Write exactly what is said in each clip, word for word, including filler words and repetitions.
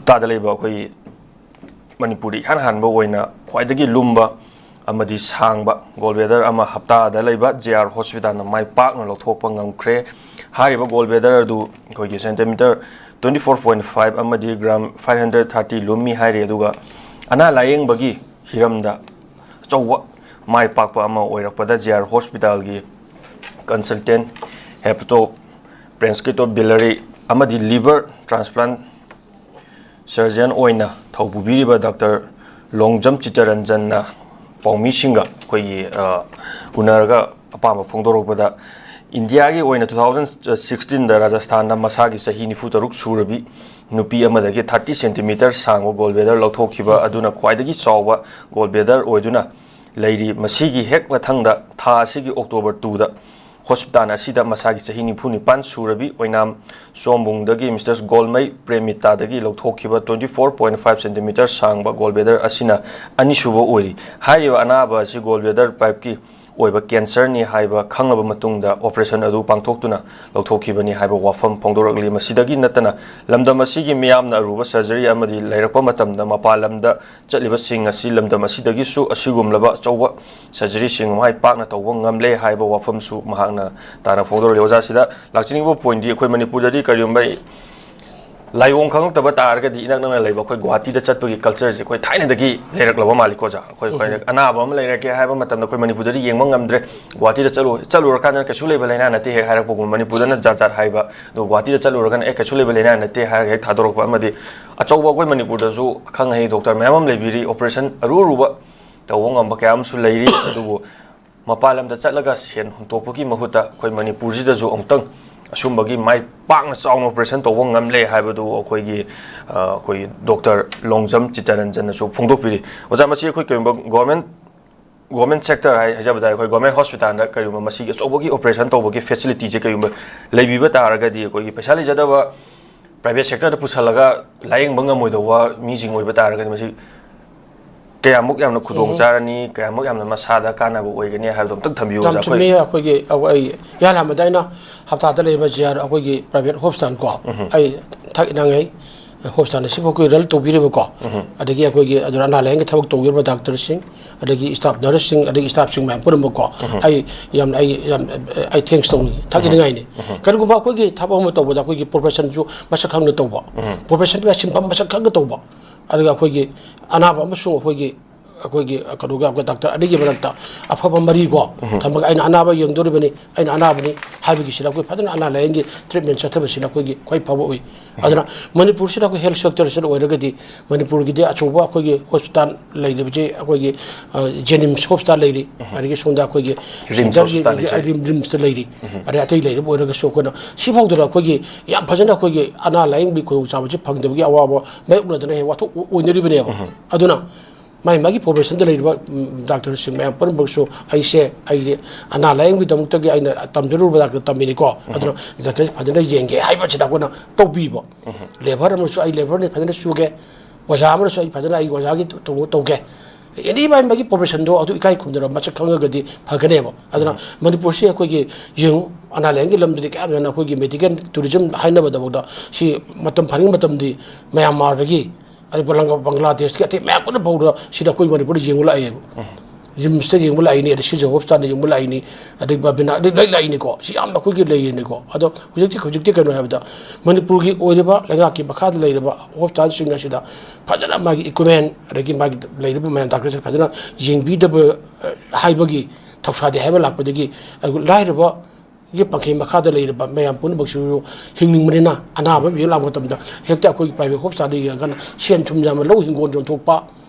ꯍꯞꯇꯥꯗ ꯂꯩꯕ ꯑꯩꯈꯣꯏꯒꯤ ꯃꯅꯤꯄꯨꯔꯗ ꯏꯍꯥꯟ ꯍꯥꯟꯕ ꯑꯣꯏꯅ ꯈ꯭ꯋꯥꯏꯗꯒꯤ ꯂꯨꯝꯕ ꯑꯃꯗꯤ ꯁꯥꯡꯕ ꯒꯣꯜ ꯕ꯭ꯂꯦꯗꯔ ꯑꯃ ꯍꯞꯇꯥꯗ ꯂꯩꯕ ꯖꯦ ꯑꯥꯔ ꯍꯣꯁꯄꯤꯇꯥꯜꯅ ꯃꯥꯏ ꯄꯥꯛꯅ ꯂꯧꯊꯣꯛꯄ ꯉꯝꯈ꯭ꯔꯦ꯫ ꯍꯥꯏꯔꯤꯕ ꯒꯣꯜ ꯕ꯭ꯂꯦꯗꯔ ꯑꯗꯨ ꯑꯩꯈꯣꯏꯒꯤ centimetre twenty four point five ꯑꯃꯗꯤ ꯒ꯭ꯔꯥꯝ five hundred thirty ꯂꯨꯝꯃꯤ ꯍꯥꯏꯔꯤ꯫ ꯑꯗꯨꯒ ꯑꯅꯥ ꯂꯥꯌꯦꯡꯕꯒꯤ ꯍꯤꯔꯝꯗ ꯑꯆꯧꯕ ꯃꯥꯏ ꯄꯥꯛꯄ ꯑꯃ ꯑꯣꯏꯔꯛꯄꯗ ꯖꯦ ꯑꯥꯔ ꯍꯣꯁꯄꯤꯇꯥꯜꯒꯤ consultant hepatoprenskytobiliary ꯑꯃꯗꯤ liver transplant surgeon ꯑꯣꯏꯅ ꯊꯧ ꯄꯨꯕꯤꯔꯤꯕ ꯗꯥꯛꯇꯔ ꯂꯣꯡꯖꯝ ꯆꯤꯇꯔꯟꯖꯟꯅ ꯄꯥꯎꯃꯤꯁꯤꯡꯒ ꯑꯩꯈꯣꯏꯒꯤ, ꯑ, ꯎꯅꯔꯒ ꯑꯄꯥꯝꯕ ꯐꯣꯡꯗꯣꯔꯛꯄꯗ, ꯏꯟꯗꯤꯌꯥꯒꯤ ꯑꯣꯏꯅ two thousand sixteenꯗ ꯔꯥꯖꯁꯊꯥꯟꯗ ꯃꯁꯥꯒꯤ ꯆꯍꯤ ꯅꯤꯐꯨ ꯇꯔꯨꯛ ꯁꯨꯔꯕꯤ ꯅꯨꯄꯤ ꯑꯃꯗꯒꯤ thirty centimeter ꯁꯥꯡꯕ ꯒꯣꯜ ꯕ꯭ꯂꯦꯗꯔ ꯂꯧꯊꯣꯛꯈꯤꯕ ꯑꯗꯨꯅ ꯈ꯭ꯋꯥꯏꯗꯒꯤ ꯆꯥꯎꯕ ꯒꯣꯜ ꯕ꯭ꯂꯦꯗꯔ ꯑꯣꯏꯗꯨꯅ ꯂꯩꯔꯤ꯫ ꯃꯁꯤꯒꯤ ꯍꯦꯛ ꯃꯊꯪꯗ ꯊꯥ ꯑꯁꯤꯒꯤ October twoꯗ ꯍꯣꯁꯄꯤꯇꯥꯜ ꯑꯁꯤꯗ ꯃꯁꯥꯒꯤ ꯆꯍꯤ ꯅꯤꯐꯨ ꯅꯤꯄꯥꯟ ꯁꯨꯔꯕꯤ ꯑꯣꯏꯅꯥꯝ ꯁꯣꯝꯕꯨꯡꯗꯒꯤ ꯃꯤꯁꯇꯔ ꯒꯣꯜꯃꯩ ꯄ꯭ꯔꯦꯃꯤꯇꯥꯗꯒꯤ ꯂꯧꯊꯣꯛꯈꯤꯕ twenty four point five centimeter ꯁꯥꯡꯕ ꯒꯣꯜ ꯕ꯭ꯂꯦꯗꯔ ꯑꯁꯤꯅ ꯑꯅꯤꯁꯨꯕ ꯑꯣꯏꯔꯤ꯫ ꯍꯥꯏꯔꯤꯕ ꯑꯅꯥꯕ ꯑꯁꯤ ꯒꯣꯜ ꯕ꯭ꯂꯦꯗꯔ ꯄꯥꯏꯞꯀꯤ ꯑꯣꯏꯕ ꯀꯦꯟꯁꯔꯅꯤ ꯍꯥꯏꯕ ꯈꯪꯂꯕ ꯃꯇꯨꯡꯗ ꯑꯣꯄꯔꯦꯁꯟ ꯑꯗꯨ ꯄꯥꯡꯊꯣꯛꯇꯨꯅ ꯂꯧꯊꯣꯛꯈꯤꯕꯅꯤ ꯍꯥꯏꯕ ꯋꯥꯐꯝ ꯐꯣꯡꯗꯣꯔꯛꯂꯤ꯫ ꯃꯁꯤꯗꯒꯤ ꯅꯠꯇꯅ ꯂꯝꯗꯝ ꯑꯁꯤꯒꯤ ꯃꯤꯌꯥꯝꯅ ꯑꯔꯨꯕ ꯁꯔꯖꯔꯤ ꯑꯃꯗꯤ ꯂꯩꯔꯛꯄ ꯃꯇꯝꯗ ꯃꯄꯥꯟ ꯂꯝꯗ ꯆꯠꯂꯤꯕꯁꯤꯡ ꯑꯁꯤ ꯂꯝꯗꯝ ꯑꯁꯤꯗꯒꯤꯁꯨ ꯑꯁꯤꯒꯨꯝꯂꯕ ꯑꯆꯧꯕ ꯁꯔꯖꯔꯤꯁꯤꯡ ꯃꯥꯏ ꯄꯥꯛꯅ ꯇꯧꯕ ꯉꯝꯂꯦ ꯍꯥꯏꯕ ꯋꯥꯐꯝꯁꯨ ꯃꯍꯥꯛꯅ ꯇꯥꯔ ꯐꯣꯡꯗꯣꯔꯛꯂꯤ꯫ ꯑꯣꯖꯥ, ꯁꯤꯗ ꯂꯥꯛꯆꯅꯤꯡꯕ ꯄꯣꯏꯟꯗꯤ ꯑꯩꯈꯣꯏ ꯃꯅꯤꯄꯨꯔꯗꯗꯤ ꯀꯔꯤꯒꯨꯝꯕ ꯂꯥꯏꯑꯣꯡ ꯈꯪꯂꯛꯇꯕ ꯇꯥꯔꯒꯗꯤ ꯏꯅꯛ ꯅꯛꯅ ꯂꯩꯕ ꯑꯩꯈꯣꯏ ꯒꯨꯍꯥꯇꯤꯗ ꯆꯠꯄꯒꯤ ꯀꯜꯆꯔꯁꯦ ꯑꯩꯈꯣꯏ ꯊꯥꯏꯅꯗꯒꯤ ꯂꯩꯔꯛꯂꯕ ꯃꯥꯜꯂꯤꯀꯣ ꯑꯣꯖꯥ꯫ ꯑꯩꯈꯣꯏ, ꯑꯩꯈꯣꯏ ꯎꯝ꯫ ꯑꯅꯥꯕ ꯑꯃ ꯂꯩꯔꯛꯀꯦ ꯍꯥꯏꯕ ꯃꯇꯝꯗ ꯑꯩꯈꯣꯏ ꯃꯅꯤꯄꯨꯔꯗꯗꯤ ꯌꯦꯡꯕ ꯉꯝꯗ꯭ꯔꯦ, ꯒꯨꯍꯥꯇꯤꯗ ꯆꯠꯂꯨ, ꯆꯠꯂꯨꯔꯀꯥꯟꯗ ꯀꯩꯁꯨ ꯂꯩꯕ ꯂꯥꯏꯅꯥ ꯅꯠꯇꯦ ꯍꯦꯛ ꯍꯥꯏꯔꯛꯄꯒꯨꯝꯕ, ꯃꯅꯤꯄꯨꯔꯗꯅ ꯖꯥꯠ ꯖꯥꯠ ꯍꯥꯏꯕ, ꯑꯗꯨꯒ ꯒꯨꯍꯥꯇꯤꯗ ꯆꯠꯂꯨꯔꯒꯅ ꯑꯦ ꯀꯩꯁꯨ ꯂꯩꯕ ꯂꯥꯏꯅꯥ ꯅꯠꯇꯦ ꯍꯥꯏꯔꯒ ꯍꯦꯛ ꯊꯥꯗꯣꯔꯛꯄ ꯑꯃꯗꯤ ꯑꯆꯧꯕ ꯑꯩꯈꯣꯏ ꯃꯅꯤꯄꯨꯔꯗꯁꯨ ꯑꯈꯪ ꯑꯍꯩ ꯗꯣꯛꯇꯔ ꯃꯌꯥꯝ ꯑꯃ ꯂꯩꯕꯤꯔꯤ, ꯑꯣꯄꯔꯦꯁꯟ ꯑꯔꯨ ꯑꯔꯨꯕ ꯇꯧꯕ ꯉꯝꯕ ꯀꯌꯥ ꯑꯃꯁꯨ ꯂꯩꯔꯤ꯫ ꯑꯗꯨꯕꯨ ꯃꯄꯥꯟ ꯂꯝꯗ ꯆꯠꯂꯒ ꯁꯦꯟ ꯍꯨꯟꯇꯣꯛꯄꯒꯤ ꯃꯍꯨꯠꯇ ꯑꯩꯈꯣꯏ ꯃꯅꯤꯄꯨꯔꯁꯤꯗꯁꯨ ꯑꯃꯨꯛꯇꯪ ꯑꯁꯨꯝꯕꯒꯤ ꯃꯥꯏ ꯄꯥꯛꯅ ꯆꯥꯎꯅ ꯑꯣꯄꯔꯦꯁꯟ ꯇꯧꯕ ꯉꯝꯂꯦ ꯍꯥꯏꯕꯗꯨ ꯑꯩꯈꯣꯏꯒꯤ, ꯑ, ꯑꯩꯈꯣꯏꯒꯤ ꯗꯣꯛꯇꯔ ꯂꯣꯡꯖꯝ ꯆꯤꯇꯔꯟꯖꯟꯅꯁꯨ ꯐꯣꯡꯗꯣꯛꯄꯤꯔꯤ꯫ ꯑꯣꯖꯥ, ꯃꯁꯤ ꯑꯩꯈꯣꯏ ꯀꯔꯤꯒꯨꯝꯕ ꯒꯣꯔꯃꯦꯟ, ꯒꯣꯔꯃꯦꯟ ꯁꯦꯛꯇꯔ ꯍꯥꯏ-, ꯍꯥꯏꯖꯕ ꯇꯥꯔꯦ, ꯑꯩꯈꯣꯏ ꯒꯣꯔꯃꯦꯟ ꯍꯣꯁꯄꯤꯇꯥꯜꯗ ꯀꯔꯤꯒꯨꯝꯕ ꯃꯁꯤꯒꯤ ꯑꯆꯧꯕꯒꯤ ꯑꯣꯄꯔꯦꯁꯟ ꯇꯧꯕꯒꯤ ꯐꯦꯁꯤꯂꯤꯇꯤꯁꯦ ꯀꯔꯤꯒꯨꯝꯕ ꯂꯩꯕꯤꯕ ꯇꯥꯔꯒꯗꯤ, ꯑꯩꯈꯣꯏꯒꯤ ꯄꯩꯁꯥ ꯂꯩꯖꯗꯕ ꯄ꯭ꯔꯥꯏꯚꯦꯠ ꯁꯦꯛꯇꯔꯗ ꯄꯨꯁꯜꯂꯒ ꯂꯥꯌꯦꯡꯕ ꯉꯝꯃꯣꯏꯗꯧꯕ ꯃꯤꯁꯤꯡ ꯑꯣꯏꯕ ꯇꯥꯔꯒꯗꯤ ꯃꯁꯤ ꯀꯌꯥꯃꯨꯛ ꯌꯥꯝꯅ ꯈꯨꯗꯣꯡ ꯎꯝ꯫ ꯆꯥꯔꯅꯤ, ꯀꯌꯥꯃꯨꯛ ꯌꯥꯝꯅ ꯃꯁꯥꯗ ꯀꯥꯟꯅꯕ ꯑꯣꯏꯒꯅꯤ ꯍꯥꯏꯕꯗꯣ ꯑꯝꯇꯪ ꯊꯝꯕꯤꯌꯨ, ꯌꯥꯝ ꯑꯣꯖꯥ꯫ ꯑꯩꯈꯣꯏ ꯆꯨꯝꯃꯤ꯫ ꯑꯩꯈꯣꯏꯒꯤ, ꯑꯩ ꯏꯍꯥꯟ ꯍꯥꯟꯕꯗ ꯑꯩꯅ ꯍꯞꯇꯥꯗ ꯂꯩꯕ ꯖꯤ ꯑꯥꯔ ꯑꯩꯈꯣꯏꯒꯤ ꯄ꯭ꯔꯥꯏꯚꯦꯠ ꯍꯣꯁꯄꯤꯇꯥꯜ ꯀꯣ, ꯎꯝ꯫ ꯑꯩ ꯊꯛ ꯅꯪꯉꯩ ꯍꯣꯁꯄꯤꯇꯥꯜ ꯑꯁꯤꯕꯨ ꯑꯩꯈꯣꯏ ꯔꯟ ꯇꯧꯕꯤꯔꯤꯕꯀꯣ, ꯑꯗꯒꯤ ꯑꯩꯈꯣꯏꯒꯤ ꯑꯗꯨꯗ ꯑꯅꯥ ꯂꯥꯏꯌꯦꯡꯒꯤ ꯊꯕꯛ ꯇꯧꯕꯤꯔꯤꯕ ꯗꯥꯛꯇꯔꯁꯤꯡ, ꯑꯗꯒꯤ ꯁ꯭ꯇꯥꯐ ꯅꯔꯁꯁꯤꯡ, ꯑꯗꯒꯤ ꯁ꯭ꯇꯥꯐꯁꯤꯡ ꯃꯌꯥꯝ ꯄꯨꯝꯅꯃꯛꯀꯣ, ꯑꯩ ꯌꯥꯝꯅ ꯑꯩ ꯌꯥꯝ ꯑꯩ ꯊꯦꯡꯛꯁ ꯇꯧꯅꯤꯡꯉꯤ, ꯊꯥꯒꯠꯅꯤꯡꯉꯥꯏꯅꯤ꯫ ꯀꯔꯤꯒꯨꯝꯕ ꯑꯩꯈꯣꯏꯒꯤ ꯊꯕꯛ ꯑꯃ ꯇꯧꯕꯗ ꯑꯩꯈꯣꯏꯒꯤ ꯄ꯭ꯔꯣꯐꯦꯁꯟꯁꯨ ꯃꯁꯛ ꯈꯪꯅ ꯇꯧꯕ, ꯄ꯭ꯔꯣꯐꯦꯁꯟꯗꯨ ꯁꯤꯟꯐꯝ ꯃꯁꯛ ꯈꯪꯅ ꯇꯧꯕ, ꯑꯗꯨꯒ ꯑꯩꯈꯣꯏꯒꯤ ꯑꯅꯥꯕ ꯑꯃꯁꯨꯡ ꯑꯩꯈꯣꯏꯒꯤ ꯑꯩꯈꯣꯏꯒꯤ ꯀꯩꯅꯣꯒ ꯑꯩꯈꯣꯏ ꯗꯥꯛꯇꯔ ꯑꯅꯤꯒꯤ ꯃꯔꯛꯇ ꯑꯐꯕ ꯃꯔꯤꯀꯣ ꯊꯝꯃꯒ, ꯑꯩꯅ ꯑꯅꯥꯕ ꯌꯦꯡꯗꯣꯔꯤꯕꯅꯤ, ꯑꯩꯅ ꯑꯅꯥꯕꯅꯤ ꯍꯥꯏꯕꯒꯤꯁꯤꯗ ꯑꯩꯈꯣꯏ ꯐꯖꯅ ꯑꯅꯥ ꯂꯥꯏꯌꯦꯡꯒꯤ ꯇ꯭ꯔꯤꯠꯃꯦꯟ ꯆꯠꯊꯕꯁꯤꯅ ꯑꯩꯈꯣꯏꯒꯤ ꯈ꯭ꯋꯥꯏ ꯐꯕ ꯑꯣꯏ꯫ ꯑꯗꯨꯅ ꯃꯅꯤꯄꯨꯔꯁꯤꯗ ꯑꯩꯈꯣꯏ ꯍꯦꯜꯊ ꯁꯦꯛꯇꯔꯁꯤꯗ ꯑꯣꯏꯔꯒꯗꯤ, ꯃꯅꯤꯄꯨꯔꯒꯤꯗꯤ ꯑꯆꯧꯕ ꯑꯩꯈꯣꯏꯒꯤ ꯍꯣꯁꯄꯤꯇꯥꯜ ꯂꯩꯔꯤꯕꯁꯤ ꯑꯩꯈꯣꯏꯒꯤ, ꯑ, ꯖꯦꯅꯤꯝꯁ ꯍꯣꯁꯄꯤꯇꯥꯜ ꯂꯩꯔꯤ, ꯑꯗꯒꯤ ꯁꯣꯝꯗ ꯑꯩꯈꯣꯏꯒꯤ ꯔꯤꯝꯁ ꯁꯦꯟꯇꯔꯒꯤ ꯍꯣꯁꯄꯤꯇꯥꯜ ꯂꯩꯖꯩ꯫ ꯔꯤꯝ-, ꯔꯤꯝꯁꯇ ꯂꯩꯔꯤ, ꯑꯗꯩ ꯑꯇꯩ ꯂꯩꯔꯤꯕ ꯑꯣꯏꯔꯒꯁꯨ ꯑꯩꯈꯣꯏꯅ ꯁꯤꯐꯥꯎꯗꯅ ꯑꯩꯈꯣꯏꯒꯤ ꯌꯥꯝ ꯐꯖꯅ ꯑꯩꯈꯣꯏꯒꯤ ꯑꯅꯥ ꯂꯥꯏꯌꯦꯡꯒꯤ ꯈꯨꯗꯣꯡꯆꯥꯕꯁꯤ ꯐꯪꯗꯕꯒꯤ ꯑꯋꯥꯕ ꯃꯥꯌꯣꯛꯅꯗꯅ ꯍꯦꯛ ꯋꯥꯊꯣꯛ ꯑꯣꯏꯅꯔꯤꯕꯅꯦꯕ꯫ ꯑꯗꯨꯅ ꯃꯥꯏ ꯃꯥꯒꯤ ꯄ꯭ꯔꯣꯐꯦꯁꯟꯗ ꯂꯩꯔꯤꯕ, ꯎꯝ, ꯗꯥꯛꯇꯔꯁꯤꯡ ꯃꯌꯥꯝ ꯄꯨꯝꯅꯃꯛꯁꯨ ꯑꯩꯁꯦ, ꯑꯩꯁꯦ ꯑꯅꯥ ꯂꯥꯏꯌꯦꯡꯕꯒꯤꯗꯃꯛꯇꯒꯤ ꯑꯩꯅ ꯇꯝꯖꯔꯨꯕ ꯗꯥꯛꯇꯔ ꯇꯝꯃꯤꯅꯤꯀꯣ, ꯑꯗꯨꯅ ꯗꯥꯛꯇꯔꯁꯦ ꯐꯖꯅ ꯌꯦꯡꯒꯦ ꯍꯥꯏꯕꯁꯤꯗ ꯑꯩꯈꯣꯏꯅ ꯇꯧꯕꯤꯕ꯫ ꯂꯦꯕꯔ ꯑꯃꯁꯨ ꯑꯩ ꯂꯦꯕꯔꯅꯤ ꯐꯖꯅ ꯁꯨꯒꯦ, ꯑꯣꯖꯥ ꯑꯃꯅꯁꯨ ꯑꯩ ꯐꯖꯅ ꯑꯩ ꯑꯣꯖꯥꯒꯤ ꯇꯧ-, ꯇꯧꯒꯦ꯫ ꯑꯦꯅꯤ ꯃꯥꯏ ꯃꯥꯒꯤ ꯄ꯭ꯔꯣꯐꯦꯁꯟꯗꯣ ꯑꯗꯨ ꯏꯀꯥꯏ ꯈꯨꯝꯅꯔ ꯃꯁꯛ ꯈꯪꯉꯒꯗꯤ ꯐꯒꯅꯦꯕ꯫ ꯑꯗꯨꯅ ꯃꯅꯤꯄꯨꯔꯁꯤ ꯑꯩꯈꯣꯏꯒꯤ ꯌꯦꯡꯉꯨ, ꯑꯅꯥ ꯂꯥꯏꯌꯦꯡꯒꯤ ꯂꯝꯗꯗꯤ ꯀꯌꯥꯝ ꯌꯥꯝꯅ ꯑꯩꯈꯣꯏꯒꯤ ꯃꯦꯗꯤꯀꯦꯜ ꯇꯨꯔꯤꯖꯝ ꯍꯥꯏꯅꯕꯗꯕꯨꯗ ꯁꯤ ꯃꯇꯝ ꯐꯪꯉꯤ ꯃꯇꯝꯗꯤ ꯃ꯭ꯌꯥꯟꯃꯥꯔꯗꯒꯤ ꯑꯗꯩ ꯕꯪꯒ꯭ꯂꯥ-, ꯕꯪꯒ꯭ꯂꯥꯗꯦꯁꯀꯤ ꯑꯇꯩ ꯃꯌꯥꯝ ꯄꯨꯟꯅ ꯐꯥꯎꯗ ꯁꯤꯗ ꯑꯩꯈꯣꯏ ꯃꯅꯤꯄꯨꯔꯗ ꯌꯦꯡꯕ ꯂꯥꯛꯑꯦꯕ꯫ ꯔꯤꯝꯁꯇ ꯌꯦꯡꯕ ꯂꯥꯛꯏꯅꯤ, ꯑꯗꯩ ꯁꯤꯖ ꯍꯣꯁꯄꯤꯇꯥꯜꯗ ꯌꯦꯡꯕ ꯂꯥꯛꯏꯅꯤ, ꯑꯗꯩ ꯕꯕꯤꯅꯥ, ꯑꯗꯩ ꯂꯣꯏ ꯂꯥꯛꯏꯅꯤꯀꯣ꯫ ꯁꯤ ꯌꯥꯝꯅ ꯑꯩꯈꯣꯏꯒꯤ ꯂꯩꯔꯤꯅꯤꯀꯣ꯫ ꯑꯗꯣ ꯍꯧꯖꯤꯛꯇꯤ, ꯍꯧꯖꯤꯛꯇꯤ ꯀꯩꯅꯣ ꯍꯥꯏꯕꯗ, ꯃꯅꯤꯄꯨꯔꯒꯤ ꯑꯣꯏꯔꯤꯕ ꯂꯩꯉꯥꯛꯀꯤ ꯃꯈꯥꯗ ꯂꯩꯔꯤꯕ ꯍꯣꯁꯄꯤꯇꯥꯜꯁꯤꯡ ꯑꯁꯤꯗ ꯐꯖꯅ ꯃꯥꯒꯤ ꯏꯀ꯭ꯋꯤꯞꯃꯦꯟ, ꯑꯗꯒꯤ ꯃꯥꯒꯤ ꯂꯩꯔꯤꯕ ꯃꯌꯥꯝ ꯗꯥꯛꯇꯔꯁꯤꯡ ꯐꯖꯅ ꯌꯦꯡꯕꯤꯗꯕ, ꯑ, ꯍꯥꯏꯕꯒꯤ ꯊꯧꯁꯥꯗꯦ ꯍꯥꯏꯕ ꯂꯥꯛꯄꯗꯒꯤ, ꯑꯗꯨ ꯂꯥꯏꯔꯕ ꯒꯤ ꯄꯟꯈꯩ ꯃꯈꯥꯗ ꯂꯩꯔꯕ ꯃꯌꯥꯝ ꯄꯨꯝꯅꯃꯛꯁꯤꯁꯨ ꯍꯤꯡꯅꯤꯡꯕꯅꯤꯅ, ꯑꯅꯥꯕ ꯑꯃ ꯌꯦꯡ ꯂꯥꯛꯄ ꯃꯇꯝꯗ ꯍꯦꯛꯇ ꯑꯩꯈꯣꯏꯒꯤ ꯄ꯭ꯔꯥꯏꯚꯦꯠ ꯍꯣꯁꯄꯤꯇꯥꯜꯗ ꯌꯦꯡꯉꯒꯅ ꯁꯦꯟ ꯊꯨꯝ ꯌꯥꯝꯅ ꯂꯧ ꯍꯤꯡꯒꯣꯜ ꯌꯣꯟꯊꯣꯛꯄ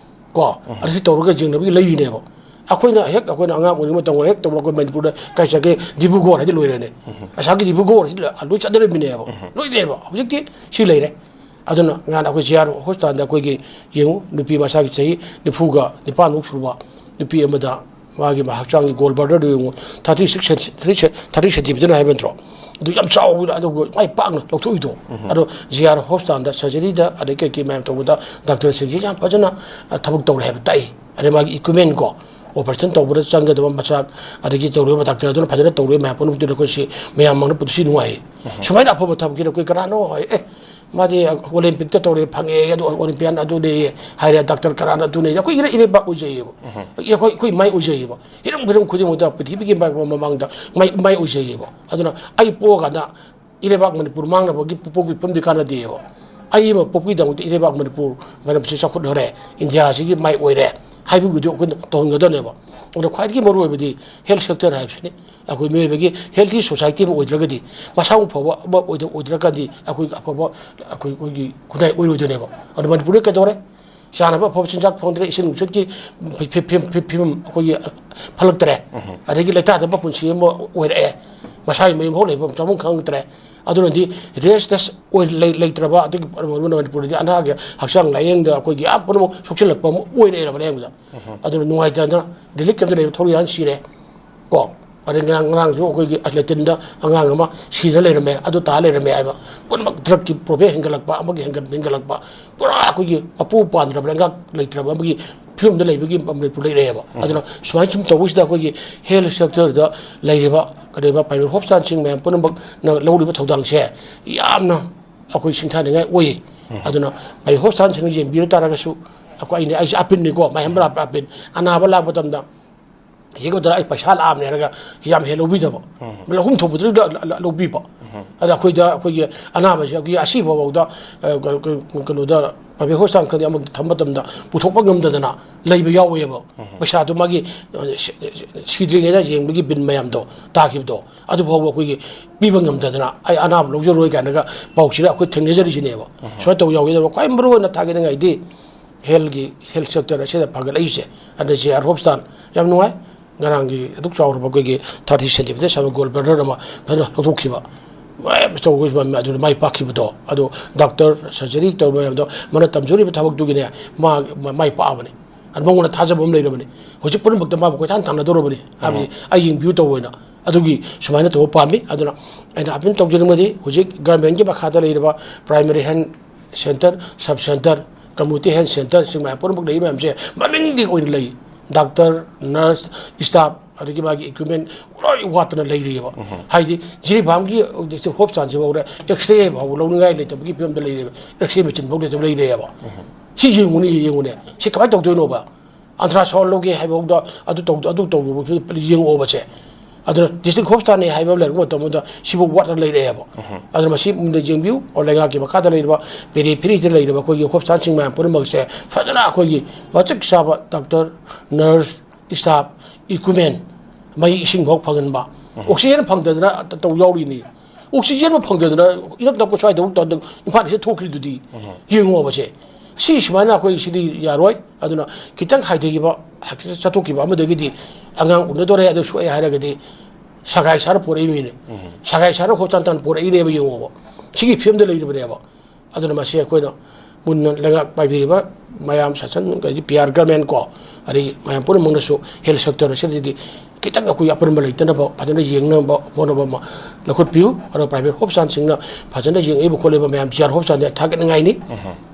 ꯀꯣ, ꯑꯗꯨ ꯇꯧꯔꯒ ꯌꯦꯡꯅꯕꯒꯤ ꯂꯩꯔꯤꯅꯦꯕ꯫ ꯑꯩꯈꯣꯏꯅ ꯍꯦꯛ, ꯑꯩꯈꯣꯏꯅ ꯑꯉꯥꯡ ꯑꯣꯏꯔꯤꯉꯩ ꯃꯇꯝꯗ ꯍꯦꯛ ꯇꯧꯕ, ꯑꯩꯈꯣꯏ ꯃꯅꯤꯄꯨꯔꯗ ꯀꯥꯏ ꯆꯠꯀꯦ? ꯗꯤꯕ꯭ꯔꯨꯒꯔ ꯍꯥꯏꯗꯤ ꯂꯣꯏꯔꯦꯅꯦ꯫ ꯑꯁꯥꯒꯤ ꯗꯤꯕ꯭ꯔꯨꯒꯔ ꯍꯥꯏꯗꯤ ꯂꯣꯏ ꯆꯠꯅꯔꯝꯃꯤꯅꯦꯕ꯫ ꯂꯣꯏ ꯂꯩꯔꯦꯕ꯫ ꯍꯧꯖꯤꯛꯇꯤ ꯁꯤ ꯂꯩꯔꯦ꯫ ꯑꯗꯨꯅ ꯉꯍꯥꯟ ꯑꯩꯈꯣꯏ ꯖꯤ ꯑꯥꯔ ꯍꯣꯁꯄꯤꯇꯥꯜꯗ ꯑꯩꯈꯣꯏꯒꯤ ꯌꯦꯡꯉꯨ, ꯅꯨꯄꯤ ꯃꯆꯥꯒꯤ ꯆꯍꯤ ꯅꯤꯐꯨꯒ ꯅꯤꯄꯥꯟꯃꯨꯛ ꯁꯨꯔꯕ ꯅꯨꯄꯤ ꯑꯃꯗ ꯃꯥꯒꯤ ꯍꯛꯆꯥꯡꯒꯤ ꯒꯣꯜ ꯕ꯭ꯂꯥꯗꯔꯗꯨ ꯌꯦꯡꯉꯨ, ꯊꯥꯔꯇꯤ ꯁꯤꯛꯁ ꯁꯦꯟꯇꯤ-, ꯊꯥꯔꯇꯤ ꯁꯦꯟꯇꯤꯃꯤꯇꯔ ꯍꯥꯏꯕ ꯅꯠꯇ꯭ꯔꯣ? ꯑꯗꯨ ꯌꯥꯝ ꯆꯥꯎꯕ, ꯑꯗꯨꯒ ꯃꯥꯏ ꯄꯥꯛꯅ ꯂꯧꯊꯣꯛꯏꯗꯣ꯫ ꯑꯗꯣ ꯖꯤ ꯑꯥꯔ ꯍꯣꯁꯄꯤꯇꯥꯜꯗ ꯁꯔꯖꯔꯤꯗ ꯑꯗꯩ ꯀꯩ ꯀꯩ ꯃꯌꯥꯝ ꯇꯧꯕꯗ ꯗꯥꯛꯇꯔꯁꯤꯡꯁꯤ ꯌꯥꯝ ꯐꯖꯅ, ꯑ, ꯊꯕꯛ ꯇꯧꯔꯦ ꯍꯥꯏꯕ ꯇꯥꯛꯏ꯫ ꯑꯗꯩ ꯃꯥꯒꯤ ꯏꯀ꯭ꯋꯤꯞꯃꯦꯟ ꯀꯣ, ꯑꯣꯄꯔꯦꯁꯟ ꯇꯧꯕꯗ ꯆꯪꯒꯗꯕ ꯃꯆꯥꯛ, ꯑꯗꯒꯤ ꯇꯧꯔꯤꯕ ꯗꯥꯛꯇꯔ ꯑꯗꯨꯅ ꯐꯖꯅ ꯇꯧꯔꯤꯕ ꯃꯌꯥꯝ ꯄꯨꯝꯅꯃꯛꯇꯨꯗ ꯑꯩꯈꯣꯏꯁꯤ ꯃꯌꯥꯝ ꯃꯥꯡꯗ ꯄꯨꯟꯁꯤ ꯅꯨꯡꯉꯥꯏ꯫ ꯁꯨꯃꯥꯏꯅ ꯑꯐꯕ ꯊꯕꯛꯁꯤꯗ ꯑꯩꯈꯣꯏ ꯀꯅꯥꯅꯣ ꯍꯥꯏ, ꯑꯦ, ꯃꯥꯗꯤ ꯑꯣꯂꯦꯝꯄꯤꯛꯇ ꯇꯧꯔꯦ, ꯐꯪꯉꯦ, ꯑꯗꯨ ꯑꯣꯂꯦꯝꯄꯤꯌꯥꯟ ꯑꯗꯨꯅꯦ ꯍꯥꯏꯔꯦ, ꯗꯥꯛꯇꯔ ꯀꯅꯥꯅ ꯑꯗꯨꯅꯦ, ꯑꯩꯈꯣꯏ ꯏꯔꯩ-, ꯏꯔꯩꯕꯥꯛ ꯑꯣꯏꯖꯩꯌꯦꯕ꯫ ꯑꯩꯈꯣꯏ, ꯑꯩꯈꯣꯏ ꯃꯥꯏ ꯑꯣꯏꯖꯩꯌꯦꯕ꯫ ꯍꯤꯔꯝ ꯈꯨꯗꯤꯡ ꯈꯨꯗꯤꯡꯃꯛꯇ ꯄ꯭ꯔꯤꯊꯤꯕꯤꯒꯤ ꯃꯥꯏ-, ꯃꯃꯥꯡꯗ ꯃꯥꯏ, ꯃꯥꯏ ꯑꯣꯏꯖꯩꯌꯦꯕ꯫ ꯑꯗꯨꯅ ꯑꯩ ꯄꯣꯛꯑꯀꯥꯟꯗ ꯏꯔꯩꯕꯥꯛ ꯃꯅꯤꯄꯨꯔ ꯃꯥꯡꯅꯕꯒꯤ ꯄꯣꯛꯄꯒꯤ ꯐꯤꯕꯝꯗꯤ ꯀꯥꯟꯅꯗꯦꯕ꯫ ꯑꯩ ꯑꯃ ꯄꯣꯛꯄꯒꯤꯗꯃꯛꯇ ꯏꯔꯩꯕꯥꯛ ꯃꯅꯤꯄꯨꯔ ꯃꯔꯝꯁꯤ ꯆꯥꯎꯈꯠꯍꯔꯦ, ꯏꯟꯗꯤꯌꯥꯁꯤꯒꯤ ꯃꯥꯏ ꯑꯣꯏꯔꯦ ꯍꯥꯏꯕꯒꯤꯗꯨ ꯑꯩꯈꯣꯏꯅ ꯇꯧꯍꯟꯒꯗꯕꯅꯦꯕ꯫ ꯑꯗꯨꯅ ꯈ꯭ꯋꯥꯏꯗꯒꯤ ꯃꯔꯨꯑꯣꯏꯕꯗꯤ health sector ꯍꯥꯏꯕꯁꯤꯅꯤ꯫ ꯑꯩꯈꯣꯏ ꯃꯤꯑꯣꯏꯕꯒꯤ healthy society ꯑꯃ ꯑꯣꯏꯗ꯭ꯔꯒꯗꯤ, ꯃꯁꯥ ꯃꯎ ꯐꯕ ꯑꯃ ꯑꯣꯏꯗ-, ꯑꯣꯏꯗ꯭ꯔꯒꯗꯤ ꯑꯩꯈꯣꯏ ꯑꯐꯕ, ꯑꯩꯈꯣꯏ, ꯑꯩꯈꯣꯏꯒꯤ ꯈꯨꯟꯅꯥꯏ ꯑꯣꯏꯔꯣꯏꯗꯣꯏꯅꯦꯕ꯫ ꯑꯗꯨ ꯃꯅꯤꯄꯨꯔꯗ ꯀꯩꯗꯧꯔꯦ? ꯆꯥꯅꯕ ꯑꯐꯕ ꯆꯤꯟꯖꯥꯛ ꯐꯪꯗ꯭ꯔꯦ, ꯏꯁꯤꯡ ꯅꯨꯡꯁꯤꯠꯀꯤ ꯐꯤ-, ꯐꯤ-, ꯐꯤ-, ꯐꯤ-, ꯐꯤꯕꯝ ꯑꯩꯈꯣꯏꯒꯤ ꯐꯠꯂꯛꯇ꯭ꯔꯦ꯫ ꯑꯗꯒꯤ ꯂꯩꯇꯥꯗꯕ ꯄꯨꯟꯁꯤ ꯑꯃ ꯑꯣꯏꯔꯛꯑꯦ꯫ ꯃꯁꯥꯒꯤ ꯃꯌꯨꯝ ꯍꯧ ꯂꯩꯐꯝ ꯆꯥꯐꯝ ꯈꯪꯉꯛꯇ꯭ꯔꯦ꯫ ꯑꯗꯨꯅꯗꯤ restless ꯑꯣꯏ-, ꯂꯩ-, ꯂꯩꯇ꯭ꯔꯕ, ꯑꯗꯒꯤ ꯃꯅꯤꯄꯨꯔꯗꯗꯤ ꯑꯅꯥꯒꯤ ꯍꯛꯆꯥꯡ ꯂꯥꯌꯦꯡꯗ ꯑꯩꯈꯣꯏꯒꯤ ꯑꯥ ꯄꯨꯝꯅꯃꯛ ꯁꯣꯛꯆꯤꯜꯂꯛꯄ ꯑꯃ ꯑꯣꯏꯔꯛꯑꯦꯕ ꯂꯥꯌꯦꯡꯕꯗ꯫ ꯑꯗꯨꯅ ꯅꯨꯡꯉꯥꯏꯇꯗꯅ relief camp ꯇ ꯂꯩꯕ ꯊꯧꯔꯤ ꯍꯥꯟꯅ ꯁꯤꯔꯦ꯫ ꯀꯣ, ꯑꯗꯩ ꯉꯔꯥꯡ, ꯉꯔꯥꯡꯁꯨ ꯑꯩꯈꯣꯏꯒꯤ ꯂꯦꯇꯤꯟꯗ ꯑꯉꯥꯡ ꯑꯃ ꯁꯤꯔ ꯂꯩꯔꯝꯃꯦ, ꯑꯗꯨ ꯇꯥ ꯂꯩꯔꯝꯃꯦ ꯍꯥꯏꯕ꯫ ꯄꯨꯝꯅꯃꯛ drug ꯀꯤ problem ꯍꯦꯟꯒꯠꯂꯛꯄ, ꯑꯃꯒꯤ ꯍꯦꯟꯒꯠ-, ꯍꯦꯟꯒꯠꯂꯛꯄ, ꯄꯨꯔꯥ ꯑꯩꯈꯣꯏꯒꯤ ꯃꯄꯨ ꯄꯥꯟꯗ꯭ꯔꯕ, ꯂꯩꯉꯥꯛ ꯂꯩꯇ꯭ꯔꯕ ꯑꯃꯒꯤ ꯐꯤꯕꯝꯗ ꯂꯩꯕꯒꯤ ꯃꯅꯤꯄꯨꯔ ꯂꯩꯔꯛꯑꯦꯕ꯫ ꯑꯗꯨꯅ ꯁꯨꯃꯥꯏꯅ ꯁꯨꯝ ꯇꯧꯕꯁꯤꯗ ꯑꯩꯈꯣꯏꯒꯤ health sector ꯗ ꯂꯩꯔꯤꯕ ꯀꯔꯤꯕ private hospital ꯁꯤꯡ ꯃꯌꯥꯝ ꯄꯨꯝꯅꯃꯛꯅ ꯂꯧꯔꯤꯕ ꯊꯧꯗꯥꯡꯁꯦ ꯌꯥꯝꯅ ꯑꯩꯈꯣꯏ ꯁꯤꯡꯊꯥꯅꯤꯡꯉꯥꯏ ꯑꯣꯏ꯫ ꯑꯗꯨꯅ private hospital ꯁꯤꯡꯅ ꯌꯦꯡꯕꯤꯔ ꯇꯥꯔꯒꯁꯨ, ꯑꯩꯈꯣꯏ, ꯑꯩꯅ, ꯑꯩꯁꯦ ꯑꯄꯤꯟꯅꯤꯀꯣ, ꯃꯌꯥꯝ ꯑꯄꯤꯟ, ꯑꯅꯥꯕ ꯂꯥꯛꯄ ꯃꯇꯝꯗ ꯌꯦꯡꯒꯗ꯭ꯔꯥ, ꯑꯩ ꯄꯩꯁꯥ ꯂꯥꯛꯑꯕꯅꯦ ꯍꯥꯏꯔꯒ ꯌꯥꯝ ꯍꯦꯟꯅ ꯂꯧꯕꯤꯗꯕ, ꯂꯧꯐꯝ ꯊꯣꯛꯄꯗꯨꯗ ꯂ-, ꯂ-, ꯂꯧꯕꯤꯕ꯫ ꯑꯗ ꯑꯩꯈꯣꯏꯗ, ꯑꯩꯈꯣꯏꯒꯤ ꯑꯅꯥꯕꯁꯦ, ꯑꯩꯈꯣꯏꯒꯤ ꯑꯁꯤꯕ ꯐꯥꯎꯗ, ꯑ, ꯀ-, ꯀ-, ꯀꯩꯅꯣꯗ, private hospital ꯈꯪꯗꯦ, ꯑꯃ ꯊꯝꯕ ꯃꯇꯝꯗ ꯄꯨꯊꯣꯛꯄ ꯉꯝꯗꯗꯅ ꯂꯩꯕ ꯌꯥꯎꯋꯦꯕ꯫ ꯄꯩꯁꯥꯗꯨ ꯃꯥꯒꯤ, ꯑ, ꯁꯤ-, ꯁꯤꯗ꯭ꯔꯤꯉꯩꯗ ꯌꯦꯡꯕꯒꯤ ꯕꯤꯟ ꯃꯌꯥꯝꯗꯣ ꯇꯥꯈꯤꯕꯗꯣ, ꯑꯗꯨ ꯐꯥꯎꯕ ꯑꯩꯈꯣꯏꯒꯤ ꯄꯤꯕ ꯉꯝꯗꯗꯅ, "ꯑꯩ ꯑꯅꯥꯕ ꯂꯧꯖꯔꯣꯏ" ꯀꯥꯏꯅꯒ ꯄꯥꯎꯁꯤꯗ ꯑꯩꯈꯣꯏ ꯊꯦꯡꯅꯖꯔꯤꯁꯤꯅꯦꯕ꯫ ꯁꯨꯃꯥꯏꯅ ꯇꯧꯕ ꯌꯥꯎꯋꯦ꯫ ꯑꯗꯨꯅ ꯈ꯭ꯋꯥꯏ ꯃꯔꯨꯑꯣꯏꯅ ꯊꯥꯒꯠꯅꯤꯡꯉꯥꯏꯗꯤ health ꯀꯤ, health sector ꯑꯁꯤꯗ ꯐꯒꯠꯂꯛꯏꯁꯦ, ꯑꯗ ꯖꯦ ꯑꯥꯔ ꯍꯣꯁꯄꯤꯇꯥꯜ ꯌꯥꯝ ꯅꯨꯡꯉꯥꯏ꯫ ꯉꯔꯥꯡꯒꯤ ꯑꯗꯨꯛ ꯆꯥꯎꯔꯕ ꯑꯩꯈꯣꯏꯒꯤ thirty centimeter ꯁꯥꯕ gold bladder ꯑꯃ ꯐꯖꯅ ꯂꯧꯊꯣꯛꯈꯤꯕ, ꯃꯌꯥꯝ ꯇꯧꯕ ꯑꯗꯨꯗ ꯃꯥꯏ ꯄꯥꯛꯈꯤꯕꯗꯣ, ꯑꯗꯣ ꯗꯥꯛꯇꯔ surgery ꯇꯧꯕ ꯃꯌꯥꯝꯗꯣ, ꯃꯥꯅ ꯇꯝꯖꯔꯤꯕ ꯊꯕꯛꯇꯨꯒꯤꯅꯦ, ꯃꯥ, ꯃꯥ-, ꯃꯥꯏ ꯄꯥꯛꯑꯕꯅꯤ꯫ ꯑꯗ ꯃꯉꯣꯟꯗ ꯊꯥꯖꯕ ꯑꯃ ꯂꯩꯔꯕꯅꯤ꯫ ꯍꯧꯖꯤꯛ ꯄꯨꯝꯅꯃꯛꯇ ꯃꯥꯕꯨ ꯀꯣꯏꯊꯥꯟ ꯊꯥꯅꯗꯧꯔꯕꯅꯤ, ꯍꯥꯏꯕꯗꯤ ꯑꯩ ꯌꯦꯡꯕꯤꯌꯨ ꯇꯧꯕ ꯑꯣꯏꯅ꯫ ꯑꯗꯨꯒꯤ ꯁꯨꯃꯥꯏꯅ ꯇꯧꯕ ꯄꯥꯝꯃꯤ꯫ ꯑꯗꯨꯅ ꯑꯩꯅ appeal ꯇꯧꯖꯅꯤꯡꯕꯗꯤ, ꯍꯧꯖꯤꯛ government ꯀꯤ ꯃꯈꯥꯗ ꯂꯩꯔꯤꯕ primary health center, sub center, community health center ꯁꯤꯡ ꯃꯌꯥꯝ ꯄꯨꯝꯅꯃꯛ ꯂꯩꯔꯤ ꯃꯌꯥꯝꯁꯦ ꯃꯃꯤꯡꯒꯤ ꯑꯣꯏꯅ ꯂꯩ꯫ ꯗꯥꯛꯇꯔ, ꯅꯔꯁ, staff, ꯑꯗꯒꯤ ꯃꯥꯒꯤ ꯏꯀ꯭ꯋꯤꯞꯃꯦꯟ ꯂꯣꯏ ꯋꯥꯠꯇꯅ ꯂꯩꯔꯤꯑꯕ꯫ ꯍꯥꯏꯗꯤ ꯖꯤꯔꯤꯕꯥꯝꯒꯤ ꯍꯣꯁꯄꯤꯇꯥꯜꯁꯤꯐꯥꯎꯗ ꯑꯦꯛꯁꯔꯦ ꯐꯥꯎꯕ ꯂꯧꯅꯤꯡꯉꯥꯏ ꯂꯩꯇꯕꯒꯤ ꯐꯤꯕꯝꯗ ꯂꯩꯔꯦꯕ, ꯑꯦꯛꯁꯔꯦ ꯃꯦꯆꯤꯟ ꯐꯥꯎ ꯂꯩꯇꯕ ꯂꯩꯔꯦꯕ꯫ ꯁꯤ ꯌꯦꯡꯉꯨꯅꯦ, ꯌꯦꯡꯉꯨꯅꯦ, ꯁꯤ ꯀꯃꯥꯏꯅ ꯇꯧꯗꯣꯏꯅꯣꯕ? ꯑꯜꯇ꯭ꯔꯥꯁꯥꯎꯟ ꯂꯧꯒꯦ ꯍꯥꯏꯕꯐꯥꯎꯗ ꯑꯗꯨ ꯇꯧ-, ꯑꯗꯨ ꯇꯧꯕ ꯌꯦꯡꯉꯛꯑꯣꯕꯁꯦ꯫ ꯑꯗꯨꯅ ꯗꯤꯁꯇ꯭ꯔꯤꯛ ꯍꯣꯁꯄꯤꯇꯥꯜꯅꯤ ꯍꯥꯏꯕ ꯑꯃ ꯂꯩꯔꯛꯄ ꯃꯇꯝꯗ ꯁꯤꯕꯨ ꯋꯥꯠꯅ ꯂꯩꯔꯛꯑꯦꯕ꯫ ꯑꯗꯨꯅ ꯃꯁꯤ ꯃꯨꯟꯅ ꯌꯦꯡꯕꯤꯌꯨ꯫ ꯑꯣ, ꯂꯩꯉꯥꯛꯀꯤ ꯃꯈꯥꯗ ꯂꯩꯔꯤꯕ ꯄꯦꯔꯤꯐꯦꯔꯤꯗ ꯂꯩꯔꯤꯕ ꯑꯩꯈꯣꯏꯒꯤ ꯍꯣꯁꯄꯤꯇꯥꯜꯁꯤꯡ ꯃꯌꯥꯝ ꯄꯨꯝꯅꯃꯛꯁꯦ ꯐꯖꯅ ꯑꯩꯈꯣꯏꯒꯤ ꯃꯇꯤꯛ ꯆꯥꯕ ꯗꯥꯛꯇꯔ, ꯅꯔꯁ, ꯁ꯭ꯇꯥꯐ, ꯏꯀ꯭ꯋꯤꯞꯃꯦꯟ, ꯃꯩ ꯏꯁꯤꯡ ꯐꯥꯎ ꯐꯪꯍꯟꯕ, ꯑꯣꯛꯁꯤꯖꯦꯟ ꯐꯪꯗꯗꯅ ꯇꯧ ꯌꯥꯎꯔꯤꯅꯤ꯫ ꯑꯣꯛꯁꯤꯖꯦꯟꯕꯨ ꯐꯪꯗꯗꯅ ꯏꯅꯛ ꯅꯛꯄ ꯁ꯭ꯋꯥꯏꯗ ꯏꯝꯐꯥꯜꯁꯤꯗ ꯊꯣꯛꯈ꯭ꯔꯤꯗꯨꯗꯤ꯫ ꯌꯦꯡꯉꯣꯕꯁꯦ꯫ ꯁꯤ ꯁꯨꯃꯥꯏꯅ ꯑꯩꯈꯣꯏ ꯁꯤꯗꯤ ꯌꯥꯔꯣꯏ꯫ ꯑꯗꯨꯅ ꯈꯤꯇꯪ ꯍꯥꯏꯊꯈꯤꯕ, ꯆꯠꯊꯣꯛꯈꯤꯕ ꯑꯃꯗꯒꯤꯗꯤ ꯑꯉꯥꯡ ꯎꯅꯗꯣꯔꯦ, ꯑꯗꯨ ꯁꯣꯛꯑꯦ ꯍꯥꯏꯔꯒꯗꯤ ꯁꯒꯥꯏ ꯁꯥꯔ ꯄꯣꯔꯛꯏ ꯃꯤꯅꯦ꯫ ꯁꯒꯥꯏ ꯁꯥꯔ ꯍꯣꯁꯄꯤꯇꯥꯜ ꯇꯥꯟ ꯄꯣꯔꯛꯏꯅꯦꯕ, ꯌꯦꯡꯉꯣꯕ꯫ ꯁꯤꯒꯤ ꯐꯤꯕꯝꯗ ꯂꯩꯔꯤꯕꯅꯦꯕ꯫ ꯑꯗꯨꯅ ꯃꯁꯤ ꯑꯩꯈꯣꯏꯅ ꯃꯨꯟꯅ ꯂꯩꯉꯥꯛ ꯄꯥꯏꯕꯤꯔꯤꯕ ꯃꯌꯥꯝ, ꯁꯥꯁꯟ, ꯑꯗꯩꯗꯤ ꯄꯤ ꯑꯥꯔ ꯒꯔꯃꯦꯟ ꯀꯣ, ꯑꯗꯒꯤ ꯃꯌꯥꯝ ꯄꯨꯝꯅꯃꯛꯅꯁꯨ ꯍꯦꯜꯊ ꯁꯦꯛꯇꯔ ꯑꯁꯤꯗꯗꯤ ꯈꯤꯇꯪ ꯑꯩꯈꯣꯏꯒꯤ ꯑꯄꯟꯕ ꯂꯩꯇꯅꯕ ꯐꯖꯅ ꯌꯦꯡꯅꯕ ꯍꯣꯠꯅꯕ ꯑꯃ ꯂꯧꯈꯠꯄꯤꯌꯨ꯫ ꯑꯗꯨꯒ ꯄ꯭ꯔꯥꯏꯚꯦꯠ ꯍꯣꯁꯄꯤꯇꯥꯜꯁꯤꯡꯅ ꯐꯖꯅ ꯌꯦꯡꯉꯛꯏꯕ ꯈꯣꯠꯂꯤꯕ ꯃꯌꯥꯝ, ꯖꯤ ꯑꯥꯔ ꯍꯣꯁꯄꯤꯇꯥꯜꯗꯤ ꯊꯥꯒꯠꯅꯤꯡꯉꯥꯏꯅꯤ꯫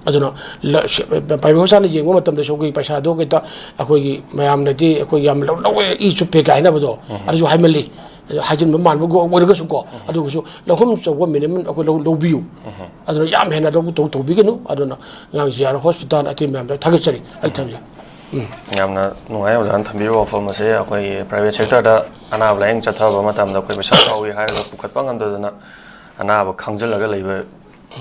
ꯑꯗꯨꯅ ꯂ-, ꯁꯤ-, ꯄ꯭ꯔꯥꯏꯚꯦꯠ ꯍꯣꯁꯄꯤꯇꯥꯜꯅ ꯌꯦꯡꯕ ꯃꯇꯝꯗꯁꯨ ꯑꯩꯈꯣꯏꯒꯤ ꯄꯩꯁꯥꯗꯣ ꯈꯤꯇ ꯑꯩꯈꯣꯏꯒꯤ ꯃꯌꯥꯝꯅꯗꯤ ꯑꯩꯈꯣꯏ ꯌꯥꯝ ꯂꯧ-, ꯂꯧꯋꯦ, ꯏ ꯆꯨꯞꯄꯦ ꯀꯥꯏ ꯍꯥꯏꯅꯕꯗꯣ, ꯑꯗꯨꯁꯨ ꯍꯥꯏꯃꯜꯂꯤ꯫ ꯍꯥꯏꯖꯤꯟꯕ ꯃꯥꯟꯕ ꯑꯣꯏꯔꯒꯁꯨꯀꯣ, ꯑꯗꯨꯒꯁꯨ ꯂꯧꯐꯝ ꯆꯥꯎꯕ ꯃꯤꯅꯤꯃꯝ ꯑꯩꯈꯣꯏ ꯂꯧ-, ꯂꯧꯕꯤꯌꯨ꯫ ꯑꯗꯨꯅ ꯌꯥꯝ ꯍꯦꯟꯅ ꯂꯧ-, ꯇꯧ-, ꯇꯧꯕꯤꯒꯅꯨ꯫ ꯑꯗꯨꯅ ꯑꯉꯥꯡꯁꯤ ꯌꯥꯔ ꯍꯣꯁꯄꯤꯇꯥꯜ ꯑꯇꯩ ꯃꯌꯥꯝꯗ ꯊꯥꯒꯠꯆꯔꯤ꯫ ꯑꯩ ꯊꯝꯖꯩ꯫ ꯌꯥꯝꯅ ꯅꯨꯡꯉꯥꯏ ꯑꯣꯖꯥꯅ ꯊꯝꯕꯤꯔꯤꯕ ꯋꯥꯐꯝ ꯑꯁꯦ꯫ ꯑꯩꯈꯣꯏꯒꯤ ꯄ꯭ꯔꯥꯏꯚꯦꯠ ꯁꯦꯛꯇꯔꯗ ꯑꯅꯥꯕ ꯂꯥꯌꯦꯡ ꯆꯠꯊꯕ ꯃꯇꯝꯗ ꯑꯩꯈꯣꯏ ꯄꯩꯁꯥ ꯆꯥꯎꯏ ꯍꯥꯏꯔꯒ ꯄꯨꯈꯠꯄ ꯉꯝꯗꯗꯅ ꯑꯅꯥꯕ ꯈꯥꯡꯖꯤꯜꯂꯒ ꯂꯩꯕ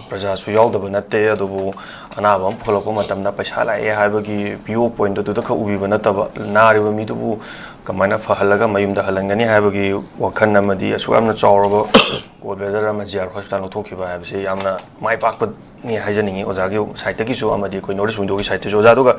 ꯄ꯭ꯔꯖꯥꯁꯨ ꯌꯥꯎꯗꯕ ꯅꯠꯇꯦ꯫ ꯑꯗꯨꯕꯨ ꯑꯅꯥꯕ ꯑꯃ ꯄꯨꯈꯠꯂꯛꯄ ꯃꯇꯝꯗ ꯄꯩꯁꯥ ꯂꯥꯛꯑꯦ ꯍꯥꯏꯕꯒꯤ view point ꯑꯗꯨꯗ ꯈꯛ ꯎꯕꯤꯕ ꯅꯠꯇꯕ, ꯅꯥꯔꯤꯕ ꯃꯤꯗꯨꯕꯨ ꯀꯃꯥꯏꯅ ꯐꯍꯜꯂꯒ ꯃꯌꯨꯝꯗ ꯍꯜꯍꯟꯒꯅꯤ ꯍꯥꯏꯕꯒꯤ ꯋꯥꯈꯜ ꯑꯃꯗꯤ ꯑꯁꯨꯛ ꯌꯥꯝꯅ ꯆꯥꯎꯔꯕ gallbladder ꯑꯃ ꯖꯤ ꯑꯥꯔ ꯍꯣꯁꯄꯤꯇꯥꯜ ꯂꯧꯊꯣꯛꯈꯤꯕ ꯍꯥꯏꯕꯁꯤ ꯌꯥꯝꯅ ꯃꯥꯏ ꯄꯥꯛꯄꯅꯤ ꯍꯥꯏꯖꯅꯤꯡꯉꯤ ꯑꯣꯖꯥꯒꯤ ꯁꯥꯏꯠꯇꯒꯤꯁꯨ ꯑꯃꯗꯤ ꯑꯩꯈꯣꯏ North East Window ꯒꯤ ꯁꯥꯏꯠꯇꯒꯤꯁꯨ꯫ ꯑꯣꯖꯥ, ꯑꯗꯨꯒ